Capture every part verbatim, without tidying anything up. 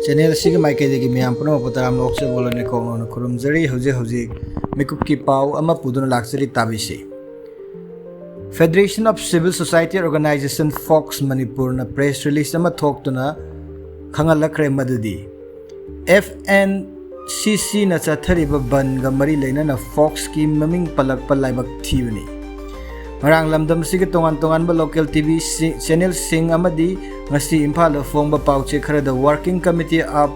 Channel ꯑꯁꯤꯒꯤ ꯃꯥꯏꯀꯩꯗꯒꯤ ꯃꯌꯥꯝ ꯄꯨꯝꯅꯃꯛꯄꯨ ꯇꯔꯥꯝꯅ ꯑꯣꯛꯆꯕ ꯂꯣꯏꯅ ꯀꯣꯛꯅꯣꯅ ꯈꯨꯔꯨꯝꯖꯔꯤ꯫ ꯍꯧꯖꯤꯛ ꯍꯧꯖꯤꯛ ꯃꯤꯀꯨꯞꯀꯤ ꯄꯥꯎ ꯑꯃ ꯄꯨꯗꯨꯅ ꯂꯥꯛꯆꯔꯤ, ꯇꯥꯕꯤꯁꯤ꯫ Federation of Civil Society Organization, fox, ꯃꯅꯤꯄꯨꯔꯅ ꯄ꯭ꯔꯦꯁ ꯔꯤꯂꯤꯖ ꯑꯃ ꯊꯣꯛꯇꯨꯅ ꯈꯪꯍꯜꯂꯛꯈ꯭ꯔꯦ ꯃꯗꯨꯗꯤ ꯑꯦꯐ ꯑꯦꯟ ꯁꯤ ꯁꯤꯅ ꯆꯠꯊꯔꯤꯕ ꯕꯟꯒ ꯃꯔꯤ ꯂꯩꯅꯅ ꯐꯣꯛꯁꯀꯤ ꯃꯃꯤꯡ ꯄꯜꯂꯛꯄ ꯂꯥꯏꯕꯛ ꯊꯤꯕꯅꯤ꯫ ꯉꯔꯥꯡ ꯂꯝꯗꯝ ꯑꯁꯤꯒꯤ ꯇꯣꯉꯥꯟ ꯇꯣꯉꯥꯟꯕ ꯂꯣꯀꯦꯜ ꯇꯤ ꯚꯤ ꯁꯤ-, ꯆꯦꯅꯦꯜꯁꯤꯡ ꯑꯃꯗꯤ ꯉꯁꯤ ꯏꯝꯐꯥꯜꯗ ꯐꯣꯡꯕ ꯄꯥꯎꯆꯦ ꯈꯔꯗ Working Committee of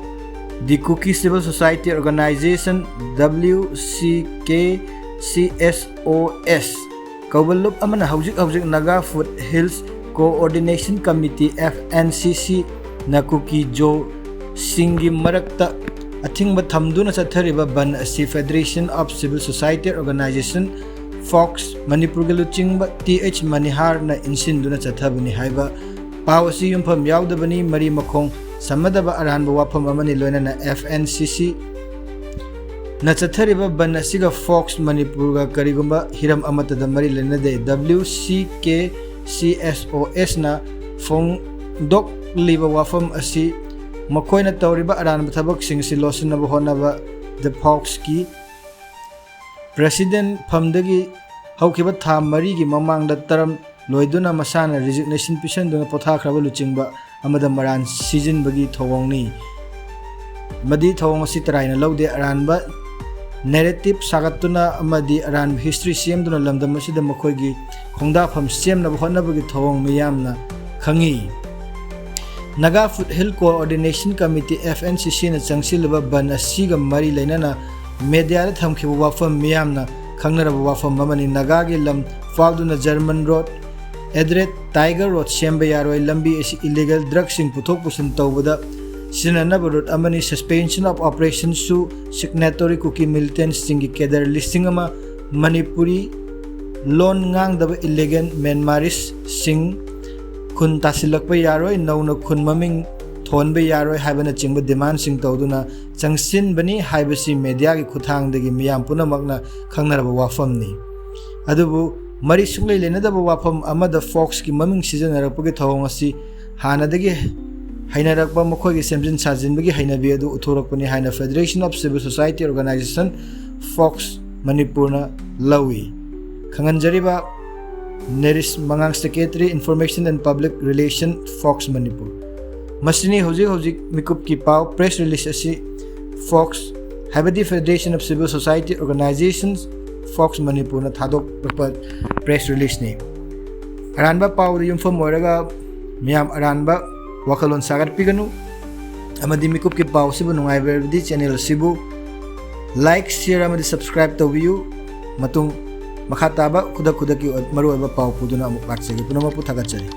the Kuki Civil Society Organization, W C K C S O S, ꯀꯧꯕ ꯂꯨꯞ ꯑꯃꯅ ꯍꯧꯖꯤꯛ ꯍꯧꯖꯤꯛ Naga Foot Hills Coordination Committee, F N C C, ꯅ ꯀꯨꯀꯤ ꯖꯣꯁꯤꯡꯒꯤ ꯃꯔꯛꯇ ꯑꯊꯤꯡꯕ ꯊꯝꯗꯨꯅ ꯆꯠꯊꯔꯤꯕ ꯕꯟ ꯑꯁꯤ Federation of Civil Society Organization, fox, ꯃꯅꯤꯄꯨꯔꯒꯤ ꯂꯨꯆꯤꯡꯕ ꯇꯤ ꯑꯩꯆ ꯃꯅꯤꯍꯥꯔꯅ ꯏꯟꯁꯤꯟꯗꯨꯅ ꯆꯠꯊꯕꯅꯤ ꯍꯥꯏꯕ ꯄꯥꯎ ꯑꯁꯤ ꯌꯨꯝꯐꯝ ꯌꯥꯎꯗꯕꯅꯤ꯫ ꯃꯔꯤ ꯃꯈꯣꯡ ꯁꯝꯅꯗꯕ ꯑꯔꯥꯟꯕ ꯋꯥꯐꯝ ꯑꯃꯅꯤ꯫ ꯂꯣꯏꯅꯅ F N C C ꯅ ꯆꯠꯊꯔꯤꯕ ꯕꯟ ꯑꯁꯤꯒ ꯐꯣꯛꯁ ꯃꯅꯤꯄꯨꯔꯒ ꯀꯔꯤꯒꯨꯝꯕ ꯍꯤꯔꯝ ꯑꯃꯠꯇꯗ ꯃꯔꯤ ꯂꯩꯅꯗꯦ꯫ W C K C S O S ꯅ ꯐꯣꯡꯗꯣꯛꯂꯤꯕ ꯋꯥꯐꯝ ꯑꯁꯤ ꯃꯈꯣꯏꯅ ꯇꯧꯔꯤꯕ ꯑꯔꯥꯟꯕ ꯊꯕꯛꯁꯤꯡ ꯑꯁꯤ ꯂꯣꯠꯁꯤꯟꯅꯕ ꯍꯣꯠꯅꯕꯗ ꯐꯣꯛꯁꯀꯤ ꯄ꯭ꯔꯦꯁꯤꯗꯦꯟ ꯐꯝꯗꯒꯤ ꯍꯧꯈꯤꯕ ꯊꯥ ꯃꯔꯤꯒꯤ ꯃꯃꯥꯡꯗ ꯇꯔꯝ ꯂꯣꯏꯗꯨꯅ ꯃꯁꯥꯅ ꯔꯤꯖꯤꯒꯅꯦꯁꯟ ꯄꯤꯁꯤꯟꯗꯨꯅ ꯄꯣꯊꯥꯈ꯭ꯔꯕ ꯂꯨꯆꯤꯡꯕ ꯑꯃꯗ ꯃꯔꯥꯟ ꯁꯤꯖꯤꯟꯕꯒꯤ ꯊꯧꯑꯣꯡꯅꯤ꯫ ꯃꯗꯤ ꯊꯧꯑꯣꯡ ꯑꯁꯤ ꯇꯔꯥꯏꯅ ꯂꯧꯗꯦ꯫ ꯑꯔꯥꯟꯕ ꯅꯦꯔꯦꯇꯤꯞ ꯁꯥꯒꯠꯇꯨꯅ ꯑꯃꯗꯤ ꯑꯔꯥꯟꯕ ꯍꯤꯁꯇ꯭ꯔꯤ ꯁꯦꯝꯗꯨꯅ ꯂꯝꯗꯝ ꯑꯁꯤꯗ ꯃꯈꯣꯏꯒꯤ ꯈꯣꯡꯗꯥꯐꯝ ꯁꯦꯝꯅꯕ ꯍꯣꯠꯅꯕꯒꯤ ꯊꯧꯑꯣꯡ ꯃꯤꯌꯥꯝꯅ ꯈꯪꯏ꯫ Naga Foot Hill Coordination Committee, F N C C ꯅ ꯆꯪꯁꯤꯜꯂꯤꯕ ꯕꯟ ꯑꯁꯤꯒ ꯃꯔꯤ ꯂꯩꯅꯅ ꯃꯦꯗꯤꯌꯥꯗ ꯊꯝꯈꯤꯕ ꯋꯥꯐꯝ ꯃꯤꯌꯥꯝꯅ ꯈꯪꯅꯔꯕ ꯋꯥꯐꯝ ꯑꯃꯅꯤ꯫ ꯅꯥꯒꯥꯒꯤ ꯂꯝ ꯐꯥꯎꯗꯨꯅ ꯖꯔꯃꯟ ꯔꯣꯗ, ꯑꯦꯗ꯭ꯔꯦꯠ ꯇꯥꯏꯒꯔ ꯔꯣꯗ ꯁꯦꯝꯕ ꯌꯥꯔꯣꯏ꯫ ꯂꯝꯕꯤ ꯑꯁꯤ ꯏꯂꯤꯒꯦꯜ ꯗ꯭ꯔꯒꯁꯤꯡ ꯄꯨꯊꯣꯛ ꯄꯨꯁꯤꯟ ꯇꯧꯕꯗ ꯁꯤꯖꯤꯟꯅꯅꯕ ꯔꯨꯠ ꯑꯃꯅꯤ꯫ Suspension of Operation ꯁꯨ ꯁꯤꯒꯅꯦꯇꯣꯔꯤ ꯀꯨꯀꯤ ꯃꯤꯂꯤꯇꯦꯟꯠꯁꯤꯡꯒꯤ ꯀꯦꯗꯔ ꯂꯤꯁꯤꯡ ꯑꯃ, ꯃꯅꯤꯄꯨꯔꯤ ꯂꯣꯟ ꯉꯥꯡꯗꯕ ꯏꯂꯤꯒꯦꯜ ꯃ꯭ꯌꯥꯟꯃꯥꯔꯤꯁꯁꯤꯡ ꯈꯨꯟ ꯇꯥꯁꯤꯜꯂꯛꯄ ꯌꯥꯔꯣꯏ, ꯅꯧꯅ ꯈꯨꯟ ꯃꯃꯤꯡ ꯊꯣꯟꯕ ꯌꯥꯔꯣꯏ ꯍꯥꯏꯕꯅꯆꯤꯡꯕ ꯗꯤꯃꯥꯟꯁꯤꯡ ꯇꯧꯗꯨꯅ ꯆꯪꯁꯤꯟꯕꯅꯤ ꯍꯥꯏꯕꯁꯤ ꯃꯦꯗꯤꯌꯥꯒꯤ ꯈꯨꯠꯊꯥꯡꯗꯒꯤ ꯃꯤꯌꯥꯝ ꯄꯨꯝꯅꯃꯛꯅ ꯈꯪꯅꯔꯕ ꯋꯥꯐꯝꯅꯤ꯫ ꯑꯗꯨꯕꯨ ꯃꯔꯤ ꯁꯨꯡꯂꯩ ꯂꯩꯅꯗꯕ ꯋꯥꯐꯝ ꯑꯃꯗ ꯐꯣꯛꯁꯀꯤ ꯃꯃꯤꯡ ꯁꯤꯖꯤꯟꯅꯔꯛꯄꯒꯤ ꯊꯧꯑꯣꯡ ꯑꯁꯤ ꯍꯥꯟꯅꯗꯒꯤ ꯍꯩꯅꯔꯛꯄ ꯃꯈꯣꯏꯒꯤ ꯁꯦꯝꯖꯤꯟ ꯁꯥꯖꯤꯟꯕꯒꯤ ꯍꯩꯅꯕꯤ ꯑꯗꯨ ꯎꯠꯊꯣꯔꯛꯄꯅꯤ ꯍꯥꯏꯅ Federation of Civil Society Organization, fox ꯃꯅꯤꯄꯨꯔꯅ ꯂꯧꯏ꯫ ꯈꯪꯍꯟꯖꯔꯤꯕ ꯅꯦꯔꯤꯁ ꯃꯉꯥꯡ, Secretary, Information and Public Relation, fox Manipur. ꯃꯁꯤꯅꯤ ꯍꯧꯖꯤꯛ ꯍꯧꯖꯤꯛ ꯃꯤꯀꯨꯞꯀꯤ ꯄꯥꯎ꯫ ꯄ꯭ꯔꯦꯁ ꯔꯤꯂꯤꯁ ꯑꯁꯤ ꯐꯣꯛꯁ, ꯍꯥꯏꯕꯗꯤ Federation of Civil Society Organizations, fox ꯃꯅꯤꯄꯨꯔꯅ ꯊꯥꯗꯣꯛꯂꯛꯄ ꯄ꯭ꯔꯦꯁ ꯔꯤꯂꯤꯁꯅꯤ꯫ ꯑꯔꯥꯟꯕ ꯄꯥꯎꯗ ꯌꯨꯝꯐꯝ ꯑꯣꯏꯔꯒ ꯃꯤꯌꯥꯝ ꯑꯔꯥꯟꯕ ꯋꯥꯈꯜꯂꯣꯟ ꯁꯥꯒꯠꯄꯤꯒꯅꯨ, ꯑꯃꯗꯤ ꯃꯤꯀꯨꯞꯀꯤ ꯄꯥꯎ ꯑꯁꯤꯕꯨ ꯅꯨꯡꯉꯥꯏꯕꯤꯔꯕꯗꯤ ꯆꯦꯅꯦꯜ ꯑꯁꯤꯕꯨ ꯂꯥꯏꯛ, ꯁꯤꯌꯔ ꯑꯃꯗꯤ ꯁꯕꯁꯀ꯭ꯔꯥꯏꯕ ꯇꯧꯕꯤꯌꯨ꯫ ꯃꯇꯨꯡ ꯃꯈꯥ ꯇꯥꯕ ꯈꯨꯗꯛ ꯈꯨꯗꯛꯀꯤ ꯑꯣꯏ-, ꯃꯔꯨꯑꯣꯏꯕ ꯄꯥꯎ ꯄꯨꯗꯨꯅ ꯑꯃꯨꯛ ꯂꯥꯛꯆꯒꯦ꯫ ꯄꯨꯝꯅꯃꯛꯄꯨ ꯊꯥꯒꯠꯆꯔꯤ꯫